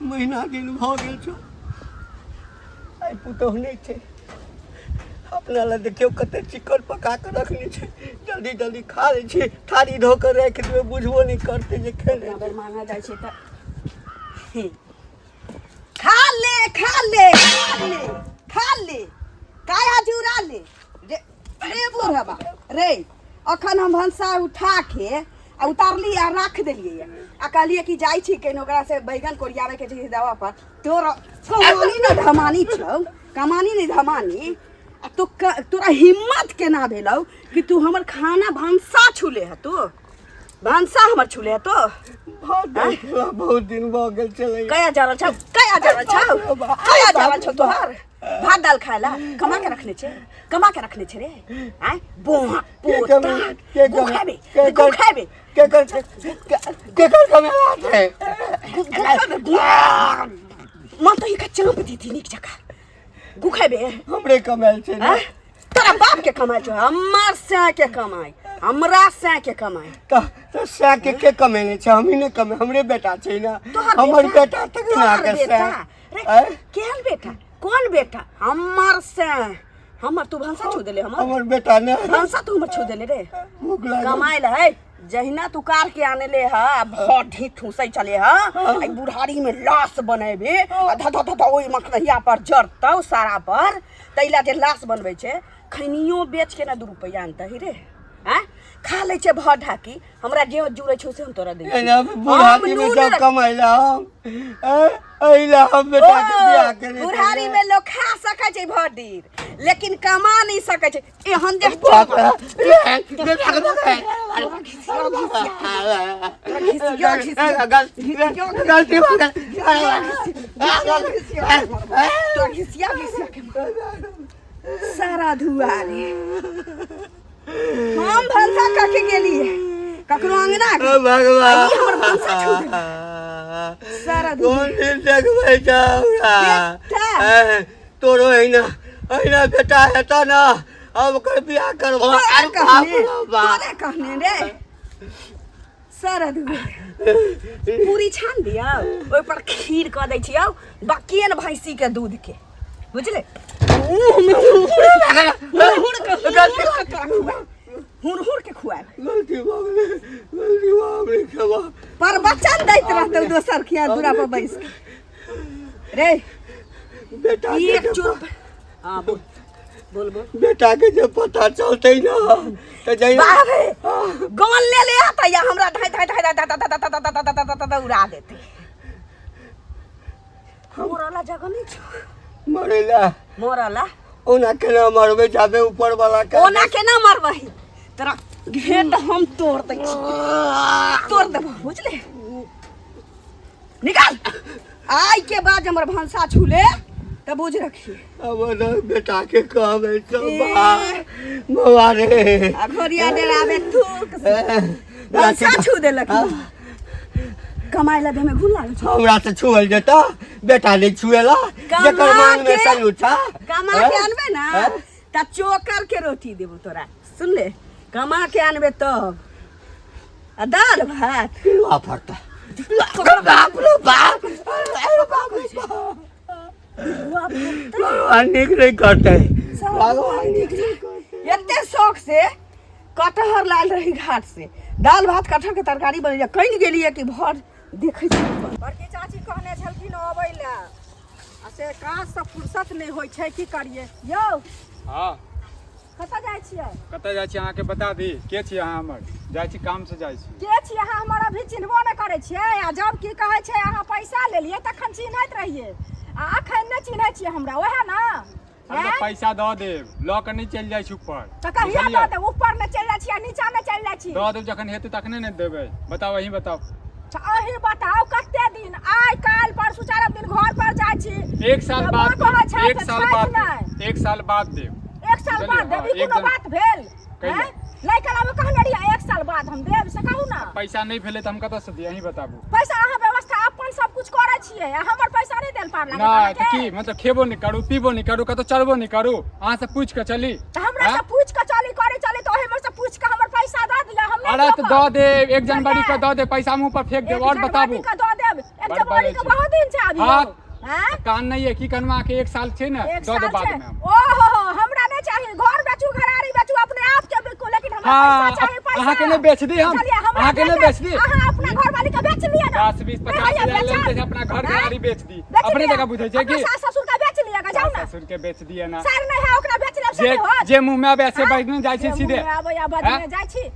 महीना दिन भऽ गेल छौ। आइ पुतहु नहि छै। अपना लए देखियौ कते चिकन पका कऽ रखने छै। जल्दी जल्दी खा लै छी, थारी धो कऽ राखि देबै, बुझबो नहि करतै जे खेने। बेर मांगा जाइ छै तऽ खा ले, खा ले, खा ले, खा ले, काया जुड़ा ले रे। रे बुढ़बा रे, अखन हम भनसा उठा के आ उतारली आ राख देलियै आ कहलियै कि जाइ छी केन ओकरा से बैगन कोरियावे के छै दवा पर। तोर कमानी न धमानी छौ, कमानी नहीं धमानी। आ तो तोरा हिम्मत केना भेलौ कि तू हमर खाना भनसा छूले है? तू भनसा हमर छूले है तो? बहुत दिन, बहुत दिन भऽ गेल छलै। कया जा रहल छौ? कया जा रहल छौ? कया जा रहल छौ? तोहर भात दाल खाए ला कमा के रखने छे, कमा के रखने छे रे। आय बोहा पोता, गु खाबे, गु खाबे। केकर केकर कमेला छै? गु खाबे, गु मन तो ई का चाँप दीदी नीक जकाँ। गु खाबे। हमरे कमेल छै ने? आँय? तोरा बाप के कमाई छौ? हमर सै के कमाई, हमरा सै के कमाई। तऽ सै के कमेने छै? हमही ने कमे, हमरे बेटा छै ने। तोहर हमर बेटा? बेटा तक ना तोहर के सै। बेटा रे? आँय? केहन बेटा, कोन बेटा? हमर सै, हमर तू भनसा छू देले हमर। हमर बेटा ने भनसा तू हमर छू देले रे? भूख लागल। कमाई ले है जहिना तू कार के आने ले ह आ भर ढीठ ठूसै चले ह, आ बुढ़ारी में लाश बनेबे आ ध ध ध ध ओहि मखनहिया पर जरतौ सारा पर। तैला जे लाश बनबै छै, खैनियो बेच के ना 2 रुपैआ आनतही रे? आँय, खा लै छै भर ढाकी। हमरा जे जुड़ै छौ से हम तोरा दै छियौ। एना बुढ़ारी में नून जब कमैला हम एहिला हम बेटा के बियाह केने। बुढ़ारी में लोग खा सकै छै भर दिन, लेकिन कमा नहीं सकै छै। एहन जे बाप रे, बेटा के गलती भऽ गेल। तोरा घिसिया घिसिया के सारा धुआ रे। हम भनसा कऽ के गेलियै ककरो अंगना के। ओ भगवान, आ ई हमर भनसा छू गेल। सारा धुआ। कोन दिन देखबै छ हमरा? बेटा। तोरो अहिना अहिना बेटा हेतौ ने, अब ओकर बियाह करबो। तोरे अरे बाप कहने रे बाप। तोरे कहने रे सारा धुआ। पूरी छान दियौ, ओहि पर खीर कऽ दै छियौ बाकिए ने भैंसी के दूध के, बुझले? मुँह में हुड़ हुड़ के, हुड़ हुड़ के तोरा खुआएब, हुड़ हुड़ के खुआएब। गलती भऽ गेलै, गलती भऽ गेलै, खेबा। पर वचन दैत रहतौ दोसर खिया दूरा पर बैस के रे। बेटा के एक जे चुप। हाँ, बोल बोल बोल। बेटा के जे पता चलतै ना तऽ जहिना बाप रे, गन ले ले आता या हमरा धाय धाय धाय धाय धाय धाय धाय धाय धाय धाय धाय धाय उड़ा देते। मरला जगह नहीं छो। मरैला? मरला। ओना केना मरबै जाबे ऊपर वाला के? ओना केना मरबही? तोरा घेट हम तोड़ दै छी, तोड़ देबो, बुझले? निकाल। आइ के बाद हमर भनसा छूले तऽ बुझ रखिए। अब ना बेटा के कहबै सब बौआ रे। आ घोरिया डेराबे थूक से भनसा छू देलक। कमाइ ला देमे घुन लागल छौ। हमरा से छुअल जेता? बेटा नहीं छुएला जेकर कमा मांग में सही उठा। कमा के आनबे ना त चोकर के रोटी देबो तोरा, सुन ले। कमा के आनबे तब आ दाल भात पिलुआ फड़ता। बाप रे बाप, अरे बाप रे बाप। भगवान नीक नहीं करते, भगवान नीक नहीं करते। एते शौक से कटहर लाल रही घाट से, दाल भात कटहर के तरकारी बन कनि गेलियै कि भर देखै छी। बड़की चाची कहने छलखिन अबै लए आ से काजसँ फुर्सत नहि होइ छै, की करियै यौ? हँ। कतऽ जाइ छियै? कतऽ जाइ छी अहाँके बता दी? के छी अहाँ हमर? जाइ छी, काम से जाइ छी। के छी अहाँ हमर? अभी चिन्हबो नहि करै छियै आ जब की कहै छै अहाँ पैसा लेलियै तखन चिन्हैत रहियै आ अखन नहि चिन्है छियै हमरा, ओएह ने? हम तऽ आँय? पैसा दऽ देब, लऽ कऽ नहि चलि जाइ छी ऊपर। तऽ कहिया बुझलियै? दऽ देब? ऊपर नहि चलि जाइ छी आ नीचा नहि चलि जाइ छी। दऽ देब, जखन हेतै तखने ने देबै। बताउ, अहीं बताउ। तऽ अहीं बताउ, कते दिन? आइ काल्हि परसू चारम दिन घर पर जाइ छी। एक साल तऽ बाद माँ कहै देब, छथि एक साल छथि बाद नहि। देब, एक साल बाद देब। एक साल बुझलियै? बाद देब? हँ, ई एक कोनो बात भेल? कैला? आँय? लै कलामे कहने रहियै एक साल बाद हम देब, से कहू ने। पैसा नहि भेलै तऽ हम कतऽसँ दिअ? अहीं बताबू। पैसा अहाँ व्यवस्था अपन सब कुछ करै छियै आ हमर पैसा नहि देल पार लागत नहि तऽ अहाँके? की मतलब, खेबो नहि करू, पीबो नहि करू, कतौ चलबो नहि करू, अहाँ से पूछि कऽ चली? तऽ हमरा आँय? से पूछि कऽ चली करै चली तऽ ओहिमे से पूछि कऽ हमर पैसा दऽ दिअ, हम नहि अरे तऽ रोकब। दऽ देब, 1 जनवरी के दऽ देब, पैसा मुँह पर फेंक देब। एक आओर बताबू। जनवरी के दऽ देब। एक बड़ जवानी बाजै के छी। बहुत दिन छै अभी हाँ। यौ। हैं? कान नहीं है की कनवा के एक साल छै ने एक दऽ दे साल बाद छै में हम। ओहो हो हमरा नहीं चाहिए घर बेचू घरारी बेचू अपने आप के बिकू लेकिन हमरा हाँ, पैसा चाहिए पैसा अहाँके नहि बेच दी हम। चलिए, हमरा अहाँके नहि बेच दी। अहाँ अपना घर वाली के बेच लिअ ना 10 20 नहीं 50 होइए हजार बेचल। लेल जे अपना घर हैं? घरारी बेच दी बेच अपने लिअ। जगह बुझै छै अपना की सास ससुर के बेच लिअ जाउ ना ससुर के बेच दिए ना सर नहीं है ओकरा बेच लेब से जे नहीं होत जे मुंह में आबै से हाँ? बैठने जाइ छै जे सीधे मुँह में आबैया बजने हैं? जाइ छी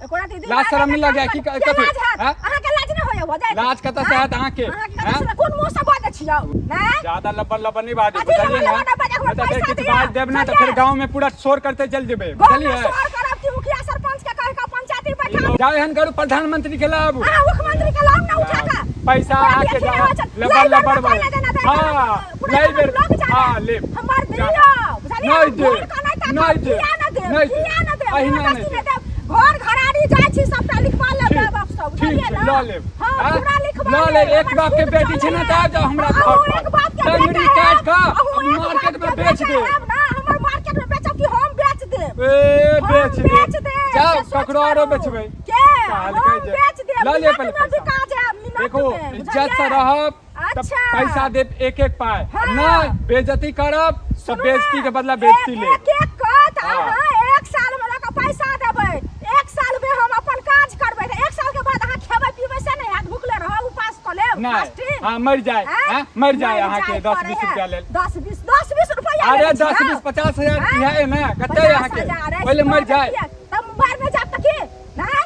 एको राति दिन लाज शरम नहि लगैया की कथी? लाज हैं? अहाँके लाज नहि होइया हो जाए लाज कतऽ से हैत अहाँके? अहाँके हैं? कतऽ से कोन मुँह से बजै छियौ नहि ज्यादा लब्बर लब्बर नहीं बाजू अथी बुझलियै लब्बर ने लब्बर बाजू, नहि तऽ फेर पैसा किछु दिअ, बाजि देब ने तऽ फेर बुझलियै? गाँव में पूरा शोर करते चलि जेबै गाँव में बुझलियै शोर करब कि मुखिया सरपंच के कहि कऽ पंचायती बैठा जाउ एहन करू प्रधानमंत्री के लाबू अहाँ मुख्यमंत्री के लाउ ना उठा कऽ पैसा ओकरा अहाँके अथी नहि जाउ होइ छै। लब्बर लै बेर लब्बर मे बाजू। कोइ नहि देना दै, हाँ पूरा लै बेर लोक जाने। हाँ लेब हमर जा। दियौ बुझलियै नहि हम देब, घूर कऽ नहि ताकब, नहि देब, किया नहि देब नहि देब, किया नहि देब अहिना जबरदस्ती नहि नहि देब घर घरारी जाइ छी सबटा लिखवा लेब ठीक, माय बाप सब ठीक बुझलियै छै, ना लऽ लेब। हाँ आँ? पूरा लिखवा लऽ लेब, लेब एक हमर बाप के सूद बेटी छै ने चलैए। तऽ आबि जाउ हमरा अहूँ घर पर। एक बाप के टंगरी बेटा काटि हैब, कऽ अहूँ एक मार्केट बाप में के बेच बेटा देब। हैब ना हमर मार्केट में बेचब कि हम बेच देब ए हम बेच देब बेच देब जाउ से सोच ककरो आरो करू। बेचबै के कहलकै हम जे बेच देब लऽ लिअ मिनट पहिले में पैसा। बिका जायब मिनट देखो में इज्जत से बुझलियै? रहब तऽ अच्छा। पैसा देब एक एक पाय हाँ। नहि बेइज्जती करब तऽ सुनू ना, बेइज्जती के बदला बेइज्जती एक लेब एक एक कऽ तऽ हाँ। अहाँ एक साल में लऽ कऽ पैसा देबै एक साल में हम अपन काज करबै तऽ एक साल के बाद अहाँ खेबै पीबै से नहि हैत भुखले रहब उपास कऽ लेब नहि फास्टिंग हाँ मरि जाय आँय? हाँ मरि जाय अहाँके जाय 10 पड़ै 20 है। रुपया लेल 10 20 10 20 रुपया अरे लेने 10 छियै। 20 50 हजार आँय? इएह है ने कते 50 अहाँके हजार अछि, पहिले मरि जाय तब मरि नहि जायब तऽ की नहि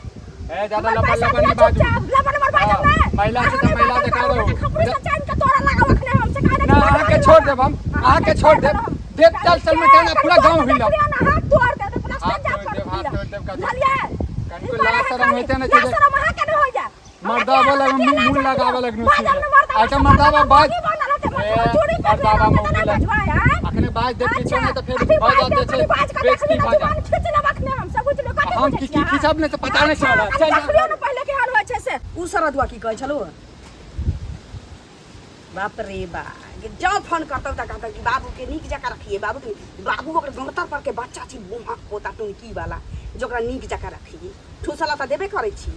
ए ज्यादा हमर लब्बर पैसा लब्बर दिअ नहि बाजू चुपचाप, लबर लबर बाजब हाँ, नहि। महिला छै अहाँ तऽ नहि महिला बाजब जकाँ करू, रहू। तऽ खपड़ी से चानि के तोरा लगाउ अखने हम से कहने ना अहाँके छोड़ देब हम अहाँके छोड़ देब देख चल चल में टाना पूरा गांव हिलब हाथ तोड़ देब प्लास्टर हाथ जाप तोड़ कर देब, हाथ दिअ। तोड़ देब, कतौ। बुझलियै? कनिको ई लाज करे शरम होइते नहि छै लाज जे- शरम अहाँके नहि होइए। हमरा मर्दाबा किया- लग हमरा मुँह किया मुँह लाज लगाबऽ होइए? लगनू बाजब छी ने मर्दाबा अच्छा से मर्दाबा बाज की बनल होतै? ए, मर्दाबा चूड़ी पहिरने मर्दाबा रहतै तऽ मुँह नहि लग- बजबै, आँय? अखने बाज देब किछो अच्छा, नहि तऽ फेर कथी भऽ बाज जात देब, छै कथी बाज कऽ बेइज्जती देखलियै भऽ ने, जायत जुबान खींच लेब अखने हम सब बुझलियै, कथी हम बुझै की छियै की अहाँ? खींचब ने तऽ पता नहि अच्छा, चलत कनि चल देखलियौ ने पहिले केहन होइ छै से उ सरदुआ की कहै छलौ बाप रे बा जब फोन करतौ तऽ कहतौ कि बाबूके नीक जकाँ रखिए बाबूके बाबू ओकर गौतर परके बच्चा छी मुँहक पोता टुनकी वाला जे ओकरा नीक जकाँ रखिए ठूसला तऽ देबे करै छी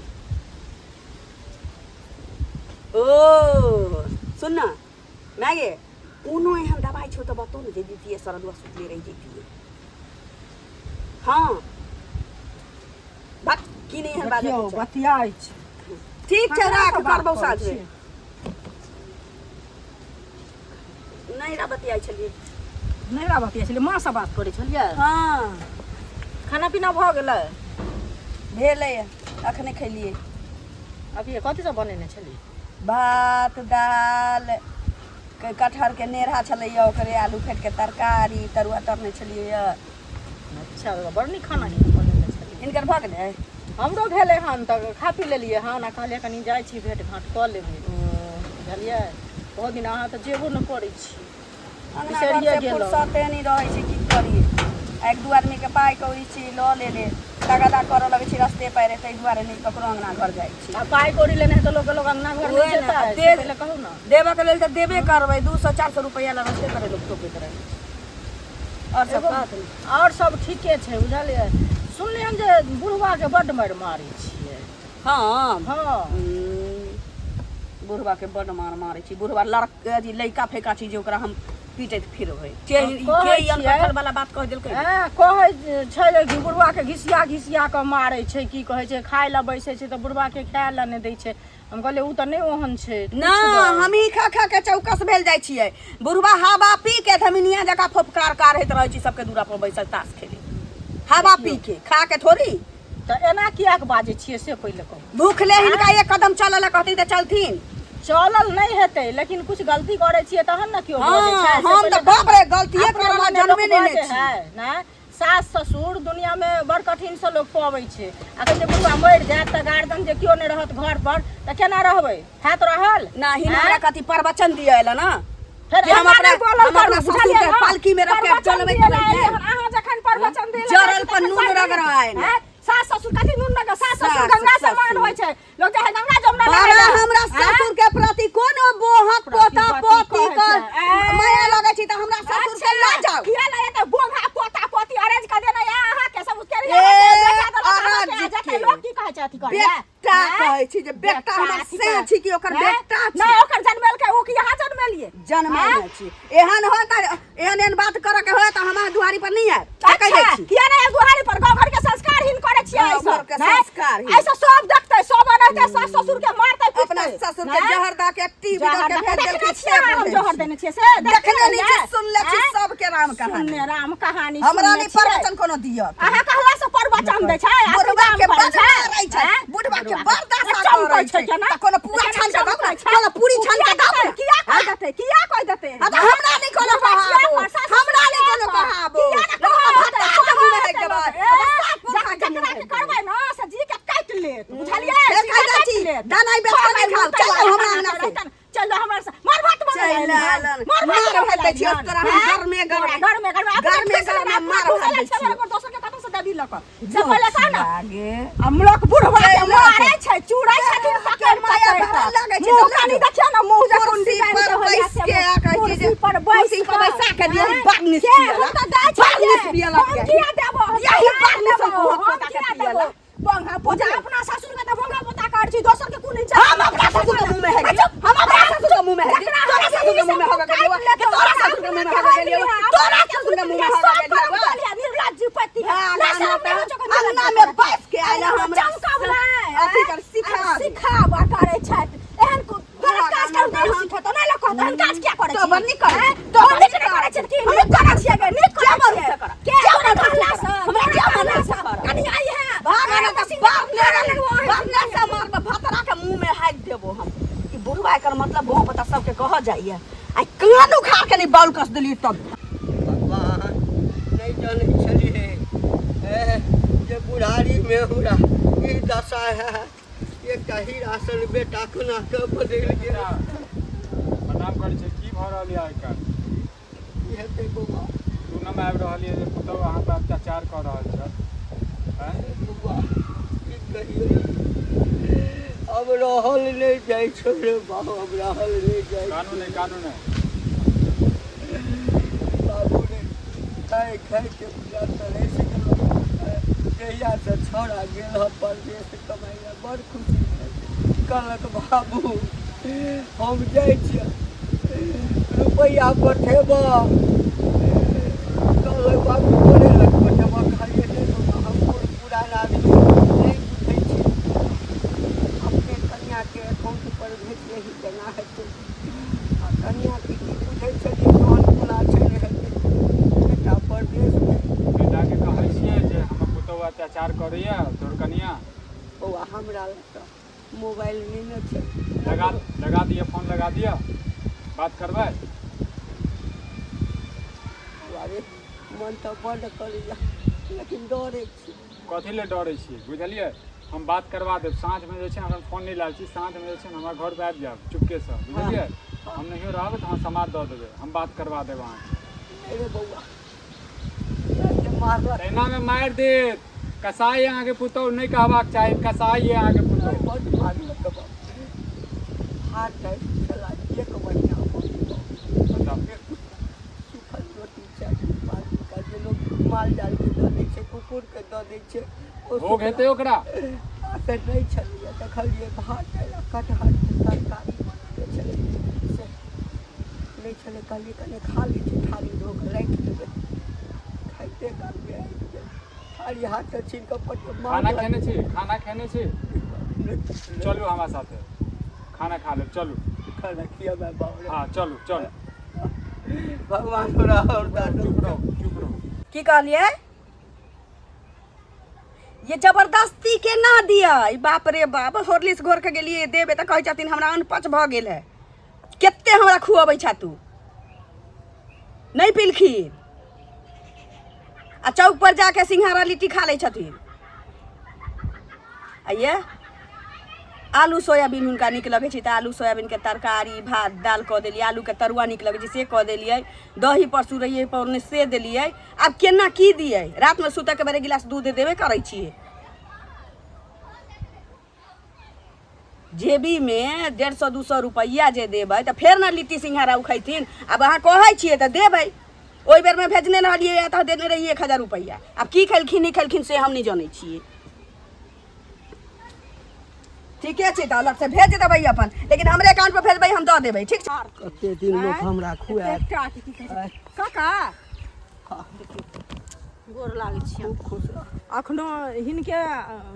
ओ सुन न माय गे कोनो एहन दबाइ छौ तऽ बतो ने जे दितियै सरदुआ सुतले रहि जैतियै हँ बात की नहि एहन बाजऽ देखियौ के छै। बतियाइ छै ठीक छै ककरा राख से बात करबौ करै साँझमे छियै? नहि रा बतियाइ छलियै नहि रा बतियाइ छलियै माँसँ बात करै छलियै हँ खाना पीना भऽ गेलै भेलै अखने खेलियै अभी कथी सब बनेने छलियै भात दाल कटहरके नेरहा छलैए ओकरे आलू फेटके तरकारी तरुआ तरने छलियै अच्छा बड़ नीक खाना बनेने छलियै हिनकर भऽ गेलै हमरो भेलै हन तऽ खा पी लेलियै हन आ कहलियै कनि जाइ छी भेँट घाँट कऽ लेबै बुझलियै बहुत दिन अहाँ तऽ जेबो नहि करै छी अंगना बिसरिये घरसँ गेलहुँ। फुर्सते नहि रहै छै की करियै आ एक दू आदमीके पाइ कौड़ी छी लऽ लेले तगादा करऽ लगै छी रस्ते पैरे ताहि दुआरे नहि ककरो अंगना घर जाइ छी आ पाइ कौड़ी लेने है तऽ लोक लोक अंगना घर उहे नहि ने, जेतै आ से पहिले कहू ने देबऽके लेल तऽ देबे करबै 200 400 रुपैआ लए रस्ते पैरे लोक टोकैत रहै छै आओर सब कहत ने आओर सब ठीके छै बुझलियै सुनलियै हन जे बुढ़वाके बड्ड मारि मारै छियै हँ हँ बुढ़वा के बड्ड मार मारै छी बुढ़वा लड़का अथी लड़का फेका छी जे ओकरा हम पीटैत फिरबै के हम के कहै ई छियै। अनकठल वाला बात कहि देलकै हँ कहै छै जे कि बुढ़वाके घिसिया घिसिया कऽ मारै छै की कहै छै खाय लए बैसै छै तऽ बुढ़वाके खाय लए नहि दै छै हम कहलियै ओ तऽ नहि ओहन छै ना हमही खा खा के चौकस भेल जाइ छियै बुढ़वा हवा पी के धमिनिया जकाँ फोफकार काढ़ैत रहै छी सबके दूरा पर बैसल ताश खेले हवा पी के खा के थोड़ी तऽ एना कियाक बाजै छियै से पहिले कहू भूखले हिनका एक कदम चलऽ लए कहथिन तऽ चलथिन चलल नहि हेतै लेकिन कुछ गलती करै छियै तहन ने केओ हँ, बजै छै से हम पहिले तऽ बाप रे गलतिये अपना करऽ लए मने लोक जनमे नहि बजै ने छी। है ने सास ससुर दुनिया में बड़ कठिन से लोग पबै छै अखन जे बुढ़वा मरि जायत तऽ गार्जियन जे केओ नहि रहत घर पर तऽ केना रहबै हैत रहल नाही आँय? हमरा कथी प्रवचन दिअ एला ना फेर कि हम एना अपना नहि बोलल हम अपना करू, ससुर बुझलियै के ने? पालकी में रख के प्रवचन चलबैत दिअ रहियै। एलियै हन, अहाँ जखन प्रवचन दिअ जरल लगै पर छी नून तखन रगड़ायल। आँय? सास ससुर कथी नून रगड़ सास ससुर सास गंगा ससुर। समान होइ छै लोग चाहे गंगा जमुना बाबा नहाय ले। हमरा आँय? ससुर के प्रति कोनो बोहक पोता प्रतिपत्ति पोती कहै के छै। ऐ। माया लगै छी तऽ हमरा ससुर के लऽ जाउ किया लऽ जेतै बोंगा पोता पोती अरेंज कऽ देने या अहाँके सब उसके ए, अरज के। लोग की कहै छै अथी करै बेटा कहै छी जे बेटा हमर अथी से छी कि ओकर हैं? बेटा छी नहि ओकर जनमाने छी एहन हो त एहन एहन बात करऽ के हो त हमरा दुआरी पर नहीं आयब से कहि दै अच्छा, छी किया नहीं दुआरी पर गाँव घर के संस्कारहीन करे छियै गाँव ऐसा घर के नहीं? संस्कारहीन। ऐसा सब देखतै सब अनहतै सास ससुर के मारतै अपना पिटतै ससुर के नहीं? जहर दा के टीवी द जहर के दऽ के भेज देखने देलखिन छियै से हम बुझै जहर छी। देने छियै से देखने नहि रहियै? छी सुनले छी आँय? सबके राम कहानी सुनने राम कहानी हमरा सुनने नहि छियै। प्रवचन कोनो दियत अहाँ कहला से प्रवचन दै छै आ बुढ़वा सुदाम के करै बड मारै छै आँय? बुढ़वा के बड़ दशा चमकै करै छै छै केना? तऽ कोनो पूरा केना छान के दब चमकै ने छै? कोनो पूरी छान के दब ने किया कहि देतै किया कहि देतै आ तऽ हमरा नहि कोनो बुढ़वा छियै, कहाबो पर सास हमरा नहि ससुर कोनो पर। कहाबो किया ने कहाबो? भत्ता के मुँह में हेक देबै ए, सात मुँह के मुँह जकरा में के करबै ने से जी के काटि लेत बुझलियै फेर सीधा खाइ जाइ काटि छी। लेत। दाना बेच कऽ नहि खाउ। चल आउ हमरा अंगना से। चल हमरा से मार भात चलि बनबै आलन। मार भात मार भात दै छियौ, तोरा हम गरमे गरमे- गरमे गरमे गरमे गरमे मार भात दै छियौ। दोसर के कतौ से देबी लऽ कऽ से पहिले कह ने लागे। हम लोग बुढ़वा के चलि मारे छै चूड़ै छथिन के पकड़ माया पकड़ भरल कऽ। लागै छै, मुँह तऽ कनी देखियौ ने मुँह जे कुर्सी कुंडी बान्हि पर के होइया बैस से के आ कहै छै कुर्सी जे पर बैस कुर्सी पर कऽ। बैसा के दियौ, आँय? बार्निश के पियला। हम तऽ दै बार्निश छियै पियला हम के। किया देबो हम यही किया बार्निश देबो? हम हम पोता के किया पियला। देबो? बंगा पोता अपना ससुर के तऽ बंगा पोता कर छी दोसर के कोन इज्जत हम अपना ससुर के मुंह में है हम अपना ससुर के मुंह में है तोरा ससुर के मुंह में होगा गेलियो कि तोरा ससुर के मुंह में होगा गेलियो तोरा ससुर के मुंह में होगा गेलियो निर्लज्ज पति हाँ, गाना पे अंगना में बैस के आयल हमरा अथी कर सिखा सिखावा करै छथि एहन गलत काज करू नहि सिखेतौ नहि लोक कहतौ एहन काज किया करै तो बड़ नीक करै तो नीक नहि करै छथि की नीक करै छियै गे नीक करै छियै के के मना तोरा करऽ कहला से हमरा के मना करऽ? कनी आई है भाग ना त बाप ने बाप ने से मारब भतरा के मुंह में हाथ देबो हम ई बुढ़वा एकर मतलब भों पता सबके कह जाइए आ कान उखाड़ के नहीं बाउल कस देली तब भगवान नहि जानै छलियै जे बुढ़ारीमे हमरा ई दशा है एकटा हीरा सन बेटा कोना कऽ बदलि गेल प्रणाम करै छी की भऽ रहल यऽ आइ काल्हि की हेतै बौआ सुनऽमे आबि रहल यऽ जे पुतहु अहाँ पर अत्याचार कऽ रहल छल आँय? बौआ की कहियौ अब रहल नहि जाइ छौ रे बाबू अब रहल नहि जाइ कानू नहि कानू नहि बाबू रे खाइ खाइके पूरा तरसि गेलहुँ जहियासँ छौड़ा गेल हँ परदेश कमाइ लए बड़ खुशी भेल कहलक बाबू हम जाइ छियै रुपैआ पठेबह कहलक बाबू तोरे लग पठेबह कहलियै नहि बाबा हम बूढ़ पुरान आदमी नहि बुझै छी अपने कनिआँके अकाउंटपर भेजलियै केना हेतै आ कनिआँके की बुझै छलियै तहन कोना छै नहि हेतै बेटा परदेशमे बेटाके कहै छियै जे हमर पुतहु अत्याचार करैया तोहर कनिया बौआ हमरा लग तऽ मोबाइल नहि ने छै लगा लगा दिअ फोन लगा दिअ बात करबै अरे मन तऽ बड्ड करैया लेकिन डरै छी कथी लए डरै छियै बुझलियै हम बात करवा देब साँझमे जे छै हम फोन नहि लाबै छी साँझमे जे छै ने हमरा घरपर आबि जायब चुपकेसँ बुझलियै हम नहियो रहबै तऽ अहाँ समाद दऽ देबै हम बात करवा देब अहाँके नहि रे बौआ मारलक एनामे मारि देत कसाई अहाँके पुतहु नहि कहबाक चाही कसाई अइ अहाँके पुतहु बड्ड मारलक बाप हाथ टाइट छला एक महीना भऽ गेल बताउ सूखल रोटी चाही पाँच जे लोक माल जालके दऽ दै छै कुकुरके दऽ दै छै ओ भोग हेतै ओकरा आ से नहि छलैए देखलियै भात दालि आ कटहरके तरकारी बनेने छलै से नहि छलै कहलियै कने खा लै छी थारी धो कऽ राखि देबै खाइते कालमे आबि गेल थारी हाथसँ छीन कऽ पट खाना खेने छी खाना खेने छी चलू हमरा साथे खाना खा लेब चलू खाना खियाबै बाबू हाँ चलू चलू भगवान तोरा आओर दान चुप रहू चुप रहू की कहलियै ये जबरदस्ती के ना दिया ई बाप रे बाप हॉर्लिक्स घोर के गेलिए देबे तऽ कहै छथिन हमरा अनपच भऽ गेल है कते हमरा खुअबै छा तू नहि पीलखिन आ चौक पर जाके सिंघाड़ा लिट्टी खा लै छथिन आ ये आलू सोयाबीन हुनका नीक लगै छै तऽ आलू सोयाबीनके तरकारी भात दालि कऽ देलियै आलूके तरुआ नीक लगै छै से कऽ देलियै दही परसू रहियै पौरने से देलियै आब केना की दियै रातिमे सुतऽके बेर एक गिलास दूध देबे करै छियै जेबीमे 150 200 रुपैआ जे देबै तऽ फेर ने लिट्टी सिंघाड़ा ओ खैथिन आब अहाँ कहै छियै तऽ देबै ओहि बेरमे भेजने रहलियै तऽ देने रहियै 1000 रुपैआ आब की खेलखिन नहि खेलखिन से हम नहि जनै छियै ठीके छै, तऽ अलग से भेज देबै अपन, लेकिन हमरे अकाउंट पर भेजबै, हम दऽ देबै, ठीक छै? कते दिन लोक हमरा खुआएत। एकटा के की कहै छै? काका, गोर लागै छियनि। खूब खुश रह। अखनो हिनके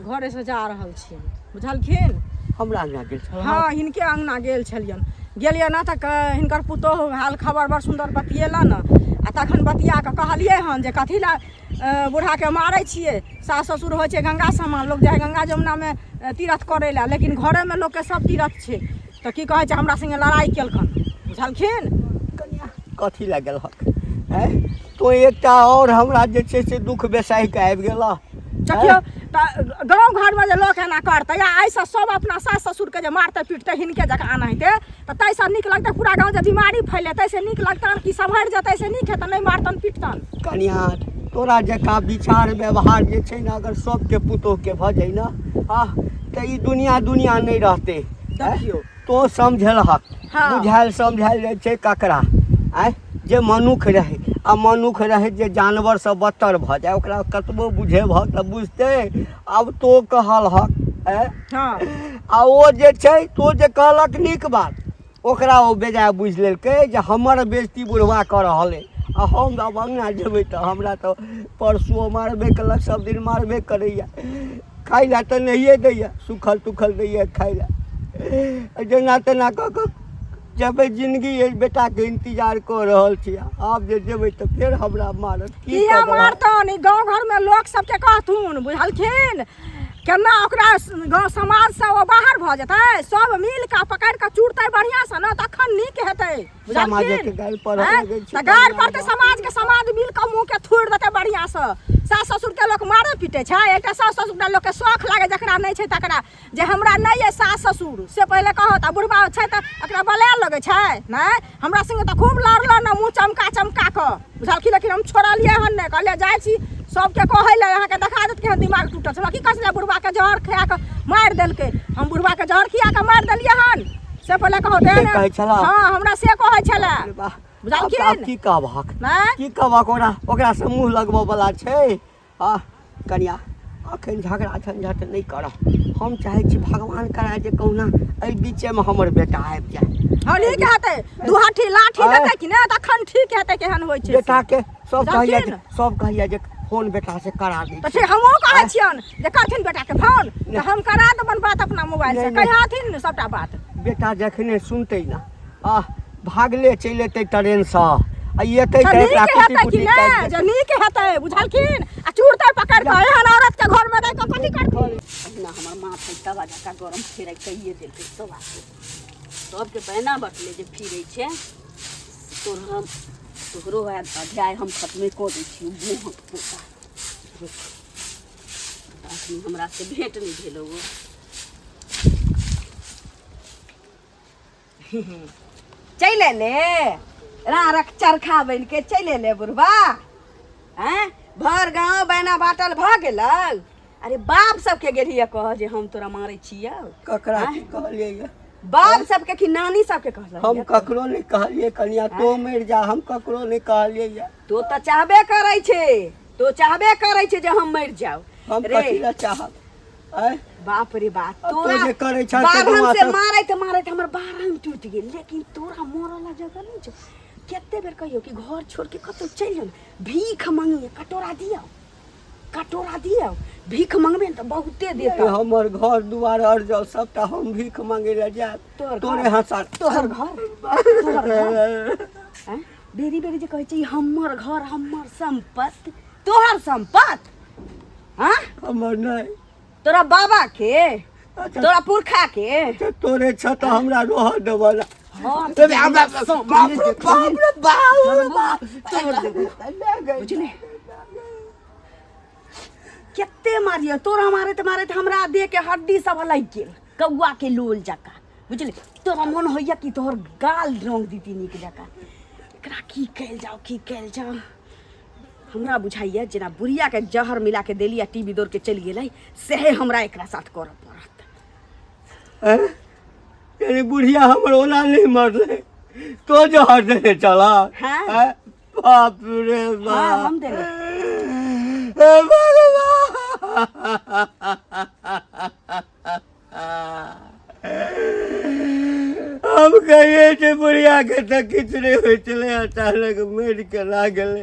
घरेसँ जा रहल छियनि, बुझलखिन? हमरा अंगना गेल छल? हँ, हिनके अङ्गना गेल छलियनि। गेलियै ने तऽ हिनकर पुतोहु हाल खबर बड़ सुन्दर बतियेलनि आ तखन बतिया कऽ कहलियै हन जे कथी लए बूढ़ाके मारै छियै? सास ससुर होइ छै गंगा समान। लोक जाइ गंगा जमुनामे तीर्थ करै लए, लेकिन घरेमे लोकके सब तीर्थ छै। तऽ की कहै छै, हमरा संगे लड़ाइ केलकन, बुझलखिन? कनिया, कथी लए गेलहक? आँय, तोँ एकटा आओर हमरा जे छै से दुख बेसाहि कऽ आबि गेलह। देखियौ तऽ गाँव घरमे जे लोक एना करतै आ एहिसँ सब अपना सास ससुरके जे मारतै पीटतै हिनके जकाँ एनाहिते, तऽ ताहिसँ नीक लगतै पूरा गाँव जे बीमारी फैलेतै से नीक लगतनि कि सम्हरि जेतै से नीक हेतै, नहि मारतनि पीटतनि? कनिया, तोरा जकाँ विचार व्यवहार जे छै ने, अगर सबके पुतोहके भऽ जाइ ने, आ तऽ ई दुनिया दुनिया नहि रहतै। देखियौ, तो समझेलहक। हाँ। बुझायल समझायल जाइ छै ककरा? आँय, जे मनुख रहै आ मनुख रहै जे जानवरसँ बदतर भऽ जाय, ओकरा कतबो बुझेबहक तऽ बुझतै? आब तो कहलहक, आँय? हँ। आ ओ जे छै, तो जे कहलक नीक बात, ओकरा ओ बेजाय बुझि लेलकै जे हमर बेइज्जती बुढ़वा कऽ रहल अइ। आ हम आब अङ्गना जेबै तऽ हमरा तऽ परसुओ मारबे केलक, सब दिन मारबे करैए। खाइ लए तऽ नहिए दैए, सुखल तुखल दैए खाइ लए। जेना तेना कऽ कऽ जेबै। जिनगी एहि बेटाके इंतजार कऽ रहल छी। आब जे जेबै तऽ फेर हमरा मारत की? किया कऽ देलक? मारतन? ई गाँव घरमे लोक सबके कहथुन, बुझलखिन? केना ओकरा गाँव समाजसँ ओ बाहर भऽ जेतै। सब मिल कऽ पकड़ि कऽ चूरतै बढ़िआँसँ ने, तखन नीक हेतै, समाजके बुझलखिन? गारि पढ़ऽ आँय? लगै छै। तऽ गारि पड़तै समाजके, समाज मिल कऽ मुँहके थोड़ि देतै बढ़िआँसँ। सास ससुरके लोक मारै पीटै छै? एकटा सास ससुरके लोकके शौख लागै, जकरा नहि छै तकरा, जे हमरा नहि अइ सास ससुर से पहिले कहत। आ बुढ़बा छै तऽ एकरा बलाए लगै छै? नहि, हमरा संगे तऽ खूब लड़ल ने मुँह चमका चमका कऽ, बुझलखिन? लेकिन हम छोड़लियै हन नहि। कहलियै जाइ छी सबके कहै लए, अहाँके देखा देत केहन दिमाग टूटल छै। हमरा की कहै छलै, बुढ़बाके जहर खिया कऽ मारि देलकै। हम बुढ़बाके जहर खिया कऽ मारि देलियै हन से पहिले कहू से तेहन। कहै छला? हँ, हमरा से कहै छलै। अरे वाह! बुझलखिन? आब की कहबहक? नहि। की कहबहक? ओकरा ओकरासँ मुँह लगबऽ वला छै? आ कनिया, अखन झगड़ा झंझट नहि करह। हम चाहै छी भगवान कराय जे कहुना एहि बीचेमे हमर बेटा आबि जाय। हँ, नीक हेतै। दू हाथी लाठी आँय? देतै कि नहि, तखन ठीक हेतै। केहन होइ छै से। बेटाके सब कहैया जे बुझलखिन? सब कहैया जे फोन बेटा से करा दै तऽ छी। ठीक, हमहूँ कहै छियनि जे करथिन बेटाके फोन तऽ हम करा देबनि बात अपना मोबाइल से। नहि, नहि। कहियाथिन सबटा बात। बेटा जखने सुनतै ने, आ भागले चलि एतै ट्रेनसँ आ एतै तऽ तऽ एकरा नीक कुटी हेतै कि कुटी नहि काटि जे नीक हेतै, बुझलखिन? आ चूरतै पकड़ि कऽ। एहन औरत के घरमे रहि कऽ कथी करथिन? अहिना हमर माथ है तवा जकाँ गरम फेरै कहिए देलकै। सब आदमी सबके बैना बटले जे फिरै छै। तोर हम तोहरो अध्याय हम खत्मे कऽ दै छी। मोहक पोता, रुक, अखनी हमरा से भेंट नहि भेलौ। चलि एले रारक चरखा बनि के चलि एले बुढ़बा। आँय, भर गाँव बैना बाटल भऽ गेलौ। अरे, बाप सबके गेलियै कह जे हम तोरा मारै छियौ? ककरा की कहलियै ये? बाप सबके कि नानी सबके कहलियै? हम ककरो नहि कहलियै कनिया, तो मरि जा, हम ककरो नहि कहलियै ये। तो तऽ चाहबे करै छै, तो चाहबे करै छै जे हम मरि जाउ। हम रे कथी लए चाहब? आँय? बाप रे बाप! अब तो तोरा जे करै छह से बारहम दुआ से मारैत मारैत हमर बारहम टूटि गेल, लेकिन तोरा मरऽ ला जगह नहि छौ। कते बेर कहियौ कि घर छोड़ के कतौ चलि जाउ ने, भीख मंगिए, कटोरा दियौ, कटोरा दियौ, भीख मंगबे ने तऽ बहुते देतौ। हमर घर दुआर अरजल सबटा, हम भीख मांगे लए जायब? तोहर तोरे घर? हंसा तोहर घर, तोहर घर? आँय? बेरी बेरी जे कहै छै ई हमर घर, हमर सम्पत्ति, तोहर सम्पत्ति? हाँ, हमर नहि। तोरा बाबा के? अच्छा। तोरा पुरखा के? अच्छा, तोरे छ तऽ हमरा रहऽ देबऽ ला। हाँ, अबे हमरा बाप रे बाप रे बाप रे बाप, बुझले? कते मारियो तोरा, मारैत मारैत हमरा देह के हड्डी सब लागि गेल कौआ के लोल जकाँ, बुझले? तोरा मन होइया कि तोहर गाल रंग दीती नीक जकाँ। एकरा की कयल जाओ, की कयल जाओ? हमरा बुझाइया जेना बुढ़िया के जहर मिला के देली आ टीवी दौड़ के चलि गेलै, सएह हमरा एकरा साथ करऽ पड़त। हैं? यानी बुढ़िया हमर ओना नहि मरलै, तो जहर देने चला? हाँ। हैं? बाप रे बाप! हाँ, हम देने। हे भगवान! हम कहिए जे बुढ़िया के तऽ किछु नहि होइ छलै, अचानक मरि केना गेलै?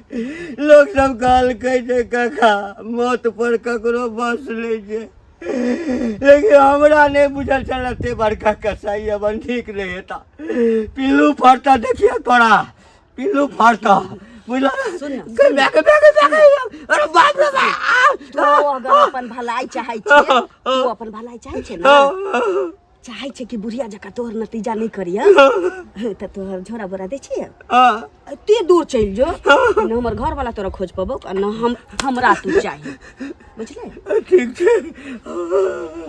लोक सब कहलकै जे काका, मौत पर ककरो बस नहि छै, लेकिन हमरा नहि बुझल छल एते बड़का कसाई अपन ठीक नहि हेता। पिल्लू फड़ता, देखिए तोरा पिल्लू फड़ता, बुझल? सुन ना, गे माय गे, माय गे, माय गे, अरे बाप रे बाप! तू अगर अपन भलाई चाहै छै, तू अपन भलाई चाहै छै ना, चाहै छै कि बुढ़िया जकाँ तोहर नतीजा नहि करिय, तऽ तोहर झोरा बोरा दै छियै, एते दूर चलि जो, न हमर घरवाला तोरा खोज पबौ आ न हम हमरा तू चाही, बुझले? ठीक छै।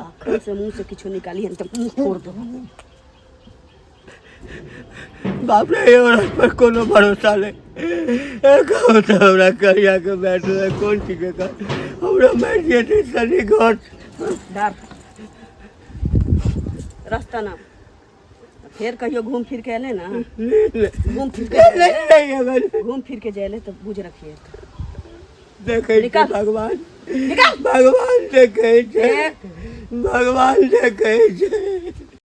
अखन से मुँह से किछो निकालिहन तऽ मुँह फोड़ देबौ। बाप रे, ए औरत पर कोनो भरोसा नहि। ए कहू तऽ हमरा करिया के बैठल कोन चीज के कर, हमरा मारि जेतै शनि घर। डर रास्ता ना फेर कहियो घूम फिर के एले ना, घूम फिर के नहीं, घूम फिर के जाए तऽ बुझ रखिए। देखै छी। निकाल। भगवान निकाल। भगवान देखै छै, भगवान देखै छै।